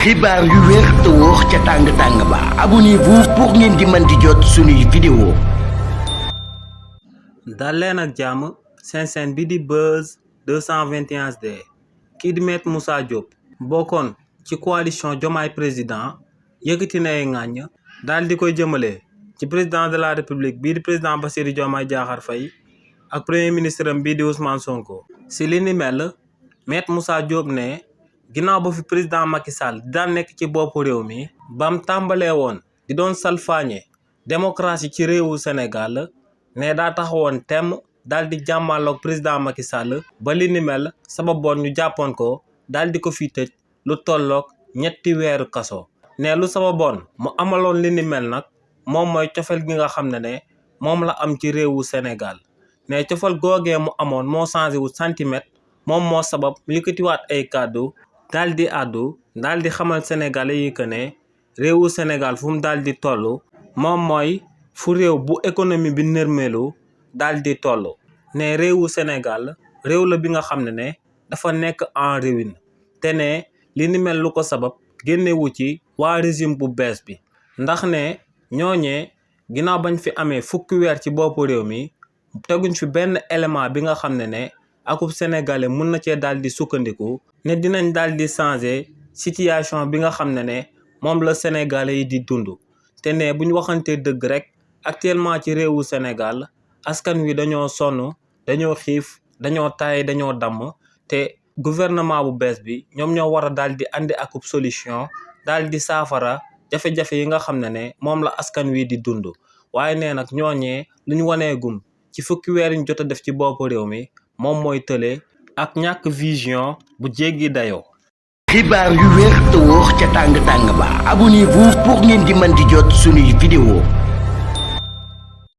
xibaar yu wér te wóor ca tàng ba abonnez-vous pour ngeen di mën di jot suñuy vidéo. dal leen ak jàmm seen chaîne bi di Buzz 221 HD kii di Maître Moussa Diop bokkoon ci coalition Diomaye président yëkkati na ay ŋàññ daal di koy jëmale ci président de la république bii di président Bassirou Diomaye Diakhar Faye ak premier ministre am bii di Ousmane Sonko. si li ni mel Maître Moussa Diop ne ginnaaw ba fi président Macky Sall daan nekk ci boppu réew mi bam tàmbalee woon di doon salfaañe démocratie ci réewu Sénégal ne daa taxawoon temm daal di jàmmaloog président Macky Sall ba li ni mel sababoon ñu jàppoon ko daal di ko fi tëj lu tolloog 3 weeru kaso. ne lu sababoon mu amaloon li ni mel nag moom mooy cofeel gi nga xam ne moom la am ci réewu Sénégal ne cofeel googee mu amoon moo changé wu centimètre moom moo sabab yëkkatiwaat ay kàddu daal di àddu daal di xamal sénégalais yi que ne réewu Sénégal fu mu daal di toll moom mooy fu réew bu économie bi nërmeelu daal di toll. ne réewu Sénégal réew la bi nga xam ne dafa nekk en ruine te ne li ni mel lu ko sabab génnewu ci waa régime bu bees bi ndax ne ñooñee ginnaaw bañ fi amee fukki weer ci boppu réew mi teguñ fi benn élément bi nga xam ne akub sénégalais mun na cee daal di sukkandiku ne dinañ daal di changer situation bi nga xam ne moom la sénégalais yi di dund. te ne bu ñu waxantee dëgg rek actuellement ci réewu Sénégal askan wi dañoo sonn dañoo xiif dañoo taay dañoo damm te gouvernement bu bees bi ñoom ñoo war a daal di andi akub solution daal di saafara jafe-jafe yi nga xam ne moom la askan wi di dund. waaye nee nag ñooñee lu ñu waneegum ci fukki weer ñu jot a def ci boppu réew mi moom mooy tële ak ñàkk vision bu jéggi dayoo. xibaar yu wér te wóor ca tàng ba abonnez-vous pour ngeen di mën di jot suñuy vidéo.